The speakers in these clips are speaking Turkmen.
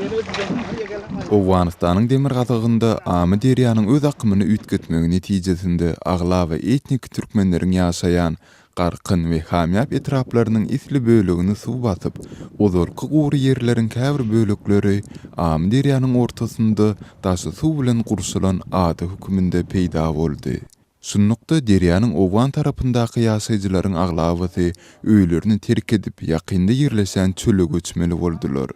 Owganystanyň demirgazygynda Amyderýanyň öz akymyny üýtgetmegi netijesinde aglaba etniki türkmenleriň ýaşaýan Garkyn we Hamýap etraplarynyň esli bölegini suw basyp, ozalky gury ýerleriň käbir bölekleri Amyderýanyň ortasynda daşy suw bilen gurşalan ada höküminde peýda boldy. Şunlukda, derýanyň owgan tarapyndaky ýaşaýjylaryň aglabasy öýlerini terk edip, ýakynda ýerleşen çöle göçmeli boldular.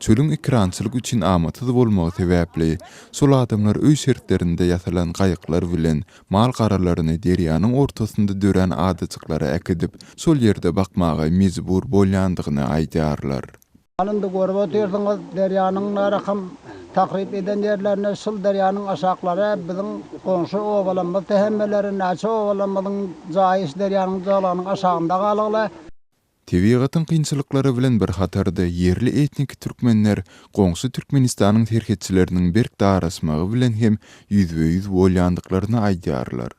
Çölüň ekerançylyk üçin amatsyz bolmagy sebäpli, şol adamlar öý şertlerinde ýasalan gaýyklar bilen mal-garalaryny derýanyň ortasynda dörän adajyklara äkidip, şol ýerde bakmaga mejbur bolýandygyny aýdýarlar. Indi görüp otyrsyňyz, derýanyň narakam takryp eden ýerlerine şul derýanyň aşaklary biziň goňşy obalarymyz hemmeleri näçe obalarymyzyň jaýy şu derýanyň jalagynyň aşagynda galygly. Tebigatyň kynçylyklary bilen bir hatarda ýerli etniki türkmenler goňşy Türkmenistanyň serhetçileriniň berk daraşmagy bilen hem ýüzbe-ýüz bolýandyklaryny aýdýarlar.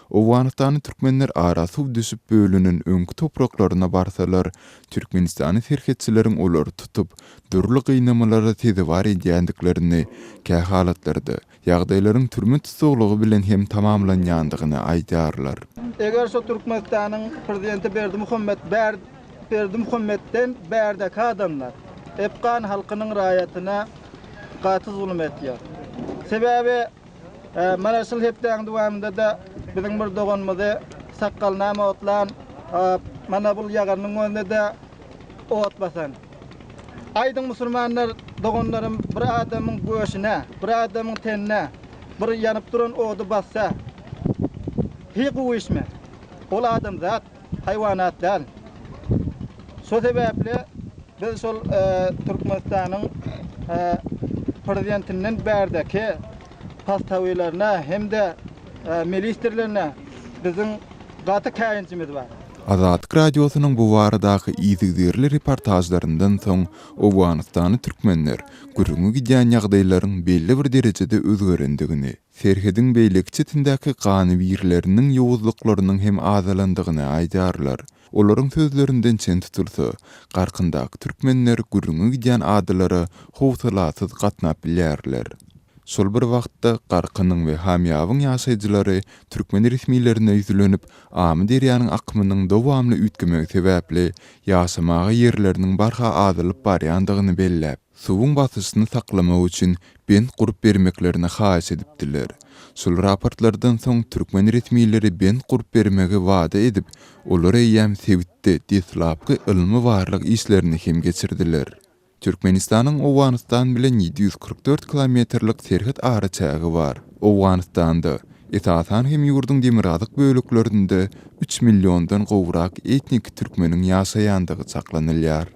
Owganystanly türkmenler ara suw düşüp bölünen öňki topraklaryna barsalar, türkmenistanly serhetçileriň olary tutup, dürli gynamalara sezewar edýändiklerini, kähalatlarda, ýagdaýlaryň türme tussaglygy bilen hem tamamlanýandygyny aýdýarlar. Eger şo Türkmenistanyň prezidenti Berdimuhamet bär Berdimuhametden bärdeki adamlar efgan halkynyň raýatyna gaty zulum etýär. Sebäbi Mana şul hepdäň dowamynda-da biziň bir doganymyzy sakgalynam otlan, mana bul ýagyrnyň özüne-de ot basan. Aýdyň musulmanlar doganlarym bir adamyň göşüne, bir adamyň tenine bir ýanyp duran ody bassa hi gowy işmi? Ol adamzat, haýwanat däl. Şo sebäpli biz şol Türkmenistanyň prezidentinden bärdeki postawilerine hem-de ministrlerine biziň gaty käýinjimiz bar. Azatlyk Radiosynyň bu baradaky yzygiderli reportažlaryndan soň owganystanly türkmenler gürrüňi gidýän ýagdaýlaryň belli bir derejede özgerendigini, serhediň beýleki çetindäki ganybirleriniň ýowuzlyklarynyň hem azalandygyny aýdýarlar. Olaryň sözlerinden çen tutulsa, Garkyndaky türkmenler gürrüňi gidýän adalara howsalasyz gatnap bilýärler. Şol bir wagtda, Garkynyň we Hamýabyň ýaşaýjylary türkmen resmilerine ýüzlenip, Amyderýanyň akymynyň dowamly üýtgemegi sebäpli, ýaşamaga ýerleriniň barha azalyp barýandygyny belläp, Suwuň basyşyny saklamak üçin bent gurup bermeklerini haýyş edipdiler. Şol raportlardan soň türkmen resmileri bent gurup bermegi wada edip, olar eýýäm sebitde deslapky ylmy-barlag işlerini hem geçirdiler. Türkmenistanyň Owganystan bilen 744 kilometrlik serhet araçägi bar. Owganystanda, esasan hem ýurduň demirgazyk böleklerinde üç milliondan gowrak etniki türkmeniň ýaşaýandygy çaklanylýar.